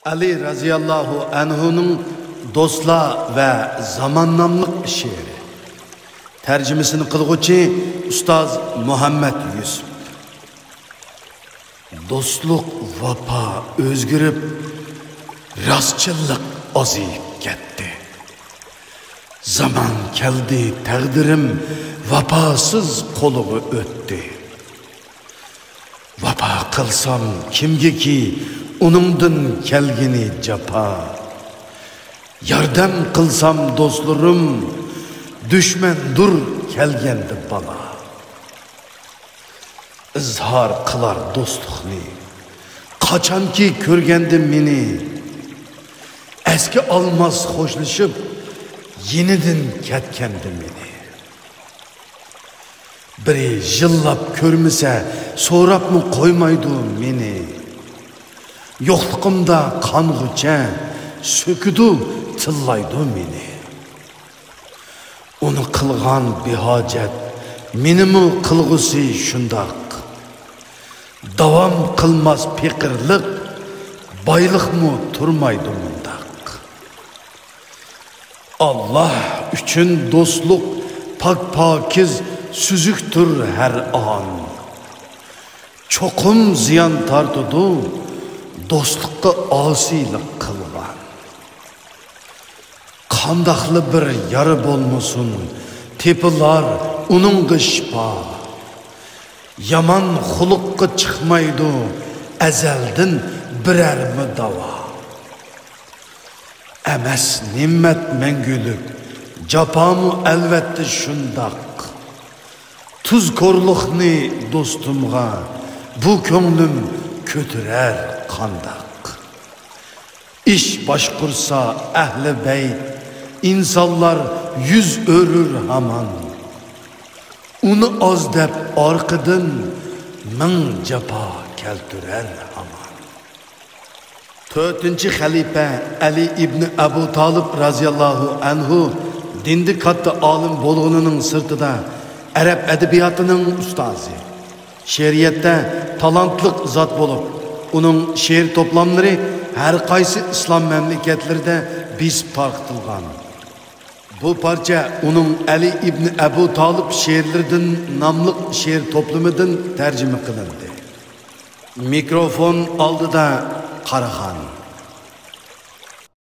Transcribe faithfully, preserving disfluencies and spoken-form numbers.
ئەلى رەزىياللاھۇ ئەنھۇنىڭ دوستلار ۋە زامان ناملىق شېئىرى. تەرجىمىسىنى قىلغۇچى ئۇستاز مۇھەممەد يۈسۈپ. دوستلۇق، ۋاپا ئۆزگىرىپ، راستچىللىق ئازىيىپ كەتتى. زامان كەلدى، تەقدىرىم ۋاپاسىز قولىغا ئۆتتى. ۋاپا قىلسام كىمگىكى، ئۇنىڭدىن كەلگىنى جاپا. ياردەم قىلسام دوستلىرىم، دۈشمەندۇر كەلگەندە بالا. ئىزھار قىلار دوستلۇقنى، قاچانكى كۆرگەندە مېنى. ئەسكە ئالماس خوشلىشىپ، يېنىدىن كەتكەندە مېنى. بىرى يىللاپ كۆرمىسە، سوراپمۇ قويمايدۇ مېنى. يوقلۇقۇمدا قانغۇچە، سۆكىدۇ، تىللايدۇ مېنى. ئۇنى قىلغان بىھاجەت، مېنىمۇ قىلغۇسى شۇنداق. داۋام قىلماس پېقىرلىق، بايلىقمۇ تۇرمايدۇ مۇنداق. ئاللاھ ئۈچۈن دوستلۇق پاك-پاكىز، سۈزۈكتۇر ھەر ئان. چوقۇم زىيان تارتىدۇ دوستلۇققا ئاسىيلىق قىلغان. قانداقلا بىر يارا بولمىسۇن، تېپىلار ئۇنىڭغا شىپا. يامان خۇلققا چىقمايدۇ ئەزەلدىن بىرەرمۇ داۋا. ئەمەس نېمەت مەڭگۈلۈك، جاپامۇ ئەلۋەتتە شۇنداق. تۇزكورلۇقنى دوستۇمغا بۇ كۆڭلۈم كۆتۈرەر قانداق؟ ئىش باشقۇرسا ئەھلى بەيت، ئىنسانلار يۈز ئۆرۈر ھامان. ئۇنى ئاز دەپ ئارقىدىن، مىڭ جاپا كەلتۈرەر ھامان. تۆتىنچى خەلىپە ئەلى ئىبنى ئەبۇ تالىپ رازىياللاھۇ ئەنھۇ دىندا كاتتا ئالىم بولغىنىنىڭ سىرتىدا، ئەرەب ئەدەبىياتىنىڭ ئۇستازى، شېئىرىيەتتە تالانتلىق زات بولۇپ، ئۇنىڭ شېئىر توپلاملىرى ھەر قايسى ئىسلام مەملىكەتلىرىدە بېسىپ تارقىتىلغان. بۇ پارچە ئۇنىڭ ئەلى ئىبنى ئەبۇ تالىپ شېئىرلىرىدىن ناملىق شېئىر توپلىمىدىن تەرجىمە قىلىندى. مىكروفون ئالدىدا قاراخان.